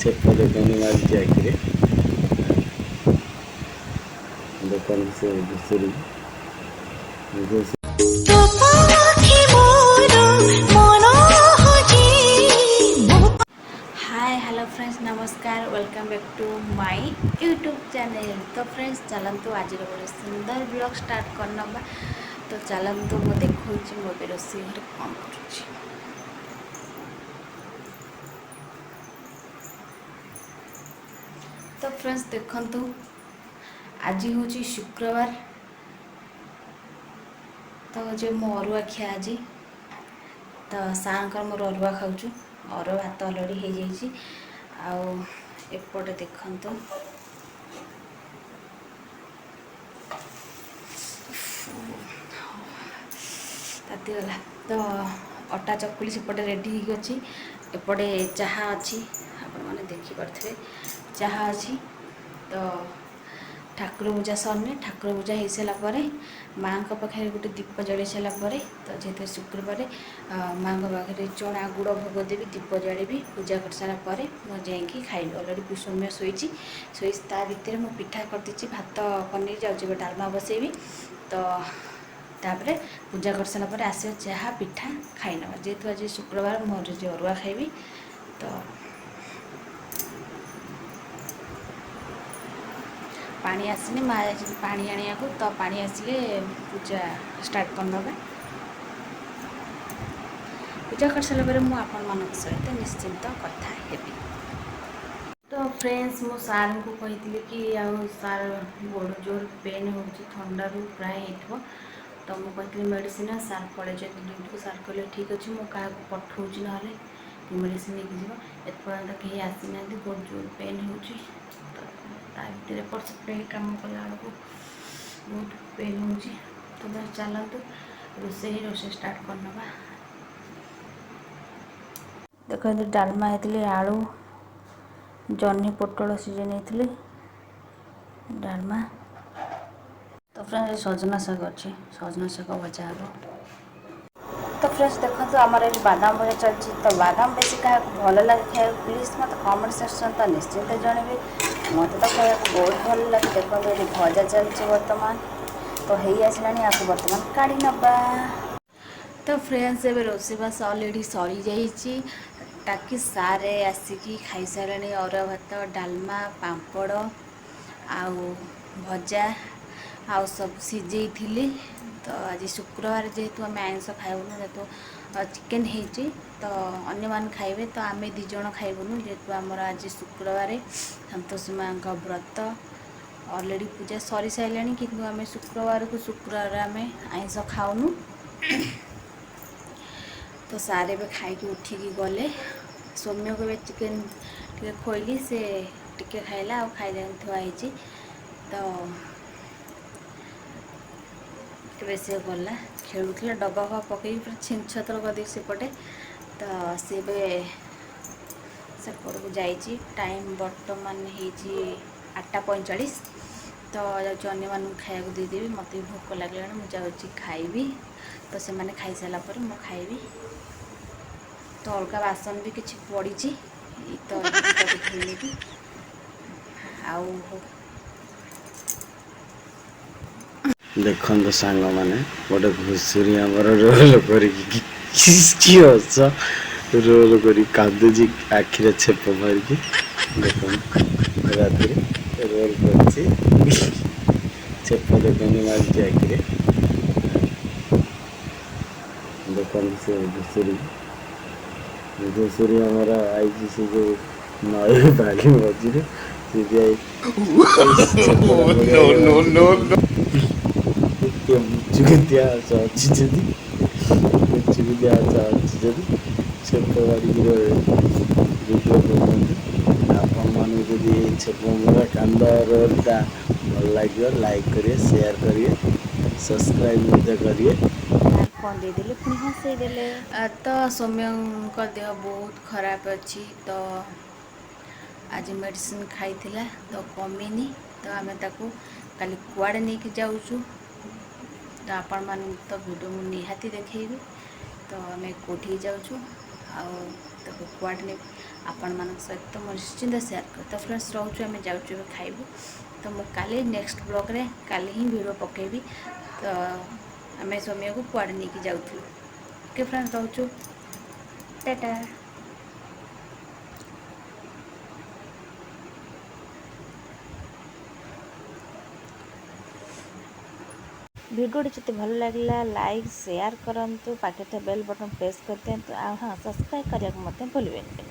ଛେପ ଦେଖନ୍ତୁ ମାରିଛି ଆଖିରେ। ଦେଖନ୍ତୁ ସେ ଘୁଷୁରୀ ଘୁଷୁରୀ। ତୋ ପାଖେ ମୋର ମନ ହଜି ମୋ। ହାଏ, ହ୍ୟାଲୋ ଫ୍ରେଣ୍ଡସ୍, ନମସ୍କାର। Welcome back to my YouTube channel. ତ ଫ୍ରେଣ୍ଡସ୍, ଚାଲନ୍ତୁ ଆଜିର ଗୋଟେ ସୁନ୍ଦର ବ୍ଲଗ୍ ଷ୍ଟାର୍ଟ କରିନେବା। ତ ଚାଲନ୍ତୁ, ମୁଁ ଦେଖାଉଛି ମୁଁ ଏବେ ରୋଷେଇ ଘରେ କ'ଣ କରୁଛି। ତ ଫ୍ରେଣ୍ଡସ୍, ଦେଖନ୍ତୁ, ଆଜି ହେଉଛି ଶୁକ୍ରବାର। ତ ଯେ ମୁଁ ଅରୁଆ ଖିଆ ଆଜି। ତ ସାର୍ଙ୍କର ମୋର ଅରୁଆ ଖାଉଛୁ। ଅରୁଆ ଭାତ ଅଲରେଡ଼ି ହେଇଯାଇଛି। ଆଉ ଏପଟେ ଦେଖନ୍ତୁ, ତାତିଗଲା। ତ ଅଟା ଚକୁଳି ସେପଟେ ରେଡ଼ି ହେଇକି ଅଛି। ଏପଟେ ଚାହା ଅଛି, ଆପଣମାନେ ଦେଖିପାରୁଥିବେ, ଚାହା ଅଛି। ତ ଠାକୁର ପୂଜା ସରିନି। ଠାକୁର ପୂଜା ହେଇସାରିଲା ପରେ, ମାଆଙ୍କ ପାଖରେ ଗୋଟେ ଦୀପ ଜଳେଇ ସାରିଲା ପରେ, ତ ଯେହେତୁ ଶୁକ୍ରବାର, ମାଆଙ୍କ ପାଖରେ ଚଣା ଗୁଡ଼ ଭୋଗ ଦେବି, ଦୀପ ଜାଳିବି, ପୂଜା କରିସାରିଲା ପରେ ମୁଁ ଯାଇକି ଖାଇବି। ଅଲରେଡ଼ି ସୌମ୍ୟ ଶୋଇଛି। ତା ଭିତରେ ମୁଁ ପିଠା କରିଦେଇଛି, ଭାତ ପନିର, ଯାଉଛି ଏବେ ଡାଲମା ବସେଇବି। ତ ତାପରେ ପୂଜା କରିସାରିଲା ପରେ ଆସିବ, ଚାହା ପିଠା ଖାଇନେବା। ଯେହେତୁ ଆଜି ଶୁକ୍ରବାର, ମୁଁ ଆଜି ଅରୁଆ ଖାଇବି। ତ ପାଣି ଆସିନି, ମା ଯାଇଛନ୍ତି ପାଣି ଆଣିବାକୁ। ତ ପାଣି ଆସିଲେ ପୂଜା ଷ୍ଟାର୍ଟ କରିନେବା। ପୂଜା କରିସାରିଲା ପରେ ମୁଁ ଆପଣମାନଙ୍କ ସହିତ ନିଶ୍ଚିନ୍ତ କଥା ହେବି। ତ ଫ୍ରେଣ୍ଡସ୍, ମୁଁ ସାର୍ଙ୍କୁ କହିଥିଲି କି ଆଉ ସାର୍, ଗୋଡ଼ ଜୋର ପେନ୍ ହେଉଛି, ଥଣ୍ଡାରୁ ପ୍ରାୟ ହେଇଥିବ। ତ ମୁଁ କହିଥିଲି ମେଡ଼ିସିନ। ସାର୍ ପଳେଇଛନ୍ତି ଡ୍ୟୁଟିକୁ। ସାର୍ କହିଲେ, ଠିକ୍ ଅଛି, ମୁଁ କାହାକୁ ପଠଉଛି, ନହେଲେ ମେଡ଼ିସିନ ନେଇକି ଯିବ। ଏପର୍ଯ୍ୟନ୍ତ କେହି ଆସିନାହାନ୍ତି। ଗୋଡ଼ ଜୋର ପେନ୍ ହେଉଛି। ତ ତା ଭିତରେ ଏପଟ ସେପଟ ହେଇ କାମ କଲା ବେଳକୁ ବହୁତ ପେନ୍ ହେଉଛି। ତ ବାସ୍, ଚାଲନ୍ତୁ ରୋଷେଇ ଷ୍ଟାର୍ଟ କରିନେବା। ଦେଖନ୍ତୁ, ଡାଲମା ହେଇଥିଲି, ଆଳୁ, ଜହ୍ନି, ପୋଟଳ ସିଝେଇ ନେଇଥିଲି, ଡାଲମା। ତ ଫ୍ରେଣ୍ଡ, ସଜନା ଶାଗ ଅଛି, ସଜନା ଶାଗ ଭଜା ହେବ। ତ ଫ୍ରେଣ୍ଡସ୍, ଦେଖନ୍ତୁ, ଆମର ଏଠି ବାଦାମ ଭଜା ଚାଲିଛି। ତ ବାଦାମ ବେଶୀ କାହାକୁ ଭଲ ଲାଗେ ଖାଇବାକୁ, ପ୍ଲିଜ୍ ମୋତେ କମେଣ୍ଟ ସେକ୍ସନ୍ ତ ନିଶ୍ଚିନ୍ତ ଜଣାଇବେ। ମୋତେ ତ ଖାଇବାକୁ ବହୁତ ଭଲ ଲାଗେ। ଦେଖନ୍ତୁ, ଏଠି ଭଜା ଚାଲିଛି ବର୍ତ୍ତମାନ। ତ ହେଇ ଆସିଲାଣି, ଆକୁ ବର୍ତ୍ତମାନ କାଢ଼ି ନେବା। ତ ଫ୍ରେଣ୍ଡସ୍, ଏବେ ରୋଷେଇବାସ ଅଲରେଡ଼ି ସରିଯାଇଛି। ତାକି ସାରେ ଆସିକି ଖାଇସାରିଲେଣି ଅରୁଆ ଭାତ, ଡାଲମା, ପାମ୍ପଡ଼ ଆଉ ଭଜା ଆଉ ସବୁ ସିଝେଇଥିଲି। ତ ଆଜି ଶୁକ୍ରବାର, ଯେହେତୁ ଆମେ ଆଇଁଷ ଖାଇବୁନୁ, ଯେହେତୁ ଚିକେନ୍ ହେଇଛି, ତ ଅନ୍ୟମାନେ ଖାଇବେ, ତ ଆମେ ଦୁଇ ଜଣ ଖାଇବୁନୁ, ଯେହେତୁ ଆମର ଆଜି ଶୁକ୍ରବାର, ସନ୍ତୋଷୀ ମାଆଙ୍କ ବ୍ରତ। ଅଲରେଡ଼ି ପୂଜା ସରିସାରିଲାଣି, କିନ୍ତୁ ଆମେ ଶୁକ୍ରବାରକୁ ଶୁକ୍ରବାର ଆମେ ଆଇଁଷ ଖାଉନୁ। ତ ସାର୍ ଏବେ ଖାଇକି ଉଠିକି ଗଲେ। ସୌମ୍ୟକୁ ଏବେ ଚିକେନ୍ ଟିକେ ଖୋଇଲି, ସେ ଟିକେ ଖାଇଲା, ଆଉ ଖାଇଲାନି, ଥୁଆ ହେଇଛି। ତ ଏବେ ସେ ଗଲା, ଖେଳୁଥିଲା, ଡବା ଫବା ପକେଇକି ପୁରା ଛିନଛତ୍ର କରିଦେଇଛି ସେପଟେ। ତ ସେ ଏବେ ସେପଟକୁ ଯାଇଛି। ଟାଇମ୍ ବର୍ତ୍ତମାନ ହେଇଛି 8:45। ତ ଯାଉଛି ଅନ୍ୟମାନଙ୍କୁ ଖାଇବାକୁ ଦେଇଦେବି। ମୋତେ ବି ଭୋକ ଲାଗିଲାଣି, ମୁଁ ଯାଉଛି ଖାଇବି। ତ ସେମାନେ ଖାଇସାରିଲା ପରେ ମୁଁ ଖାଇବି। ତ ଅଲଗା ବାସନ ବି କିଛି ପଡ଼ିଛି, ତ ତାକୁ ଧୋଇନେବି। ଆଉ ଦେଖନ୍ତୁ ସାଙ୍ଗମାନେ, ଗୋଟେ ଘୁଷୁରୀ ଆମର ରୋଲ କରିକି, କି ହସ, ରୋଲ କରି କାନ୍ଦୁଛି ଆଖିରେ ଛେପ ମାରିକି। ଦେଖନ୍ତୁ, ରାତିରେ ରୋଲ କରିଛି। ଛେପ ଦେଖନ୍ତୁ ମାରିଛି ଆଖିରେ। ଦେଖନ୍ତୁ ସେ ଘୁଷୁରୀ। ଘୁଷୁରୀ ଆମର ଆଇଛି ସେ ଯୋଉ ନଈ ବାଲି ମଝିରେ, ସେ ବି No, no, no, no. ମୁଚୁକୁତିଆ ହସ ଅଛି ଯଦି, ମୁଚୁକୁତିଆ ହସ ଅଛି ଯଦି, ଛେପ ମାରିକି ଭିଡ଼ିଓ କରୁଛନ୍ତି। ଆପଣମାନଙ୍କୁ ଯଦି ଏଇ ଛେପ ମରା କାନ୍ଦ ରୋଲଟା ଭଲ ଲାଗିବ, ଲାଇକ୍ କରିବେ, ସେୟାର କରିବେ, ସବସ୍କ୍ରାଇବ୍ ମଧ୍ୟ କରିବେ। ସାର୍ କନ୍ଦେଇ ଦେଲେ, ପୁଣି ହସେଇ ଦେଲେ। ତ ସୌମ୍ୟଙ୍କ ଦେହ ବହୁତ ଖରାପ ଅଛି। ତ ଆଜି ମେଡ଼ିସିନ ଖାଇଥିଲା, ତ କମିନି। ତ ଆମେ ତାକୁ କାଲି କୁଆଡ଼େ ନେଇକି ଯାଉଛୁ, ତ ଆପଣମାନଙ୍କୁ ତ ଭିଡ଼ିଓ ମୁଁ ନିହାତି ଦେଖେଇବି। ତ ଆମେ କେଉଁଠିକି ଯାଉଛୁ ଆଉ ତାକୁ କୁଆଡ଼େ ନେବି, ଆପଣମାନଙ୍କ ସହିତ ମୁଁ ନିଶ୍ଚିନ୍ତ ସେୟାର କରିବି। ତ ଫ୍ରେଣ୍ଡସ୍, ରହୁଛୁ, ଆମେ ଯାଉଛୁ ଏବେ ଖାଇବୁ। ତ ମୁଁ କାଲି ନେକ୍ସଟ ବ୍ଲଗ୍ରେ କାଲି ହିଁ ଭିଡ଼ିଓ ପକାଇବି, ତ ଆମେ ସୌମ୍ୟକୁ କୁଆଡ଼େ ନେଇକି ଯାଉଥିଲୁ। ଓକେ ଫ୍ରେଣ୍ଡସ୍, ରହୁଛୁ, ଟାଟା। ଭିଡ଼ିଓଟି ଯଦି ଭଲ ଲାଗିଲା, ଲାଇକ୍ ସେୟାର କରନ୍ତୁ, ପାଖରେ ଥିବା ବେଲ୍ ବଟନ୍ ପ୍ରେସ୍ କରିଦିଅନ୍ତୁ, ଆଉ ହଁ, ସବସ୍କ୍ରାଇବ୍ କରିବାକୁ ମଧ୍ୟ ଭୁଲିବେନି।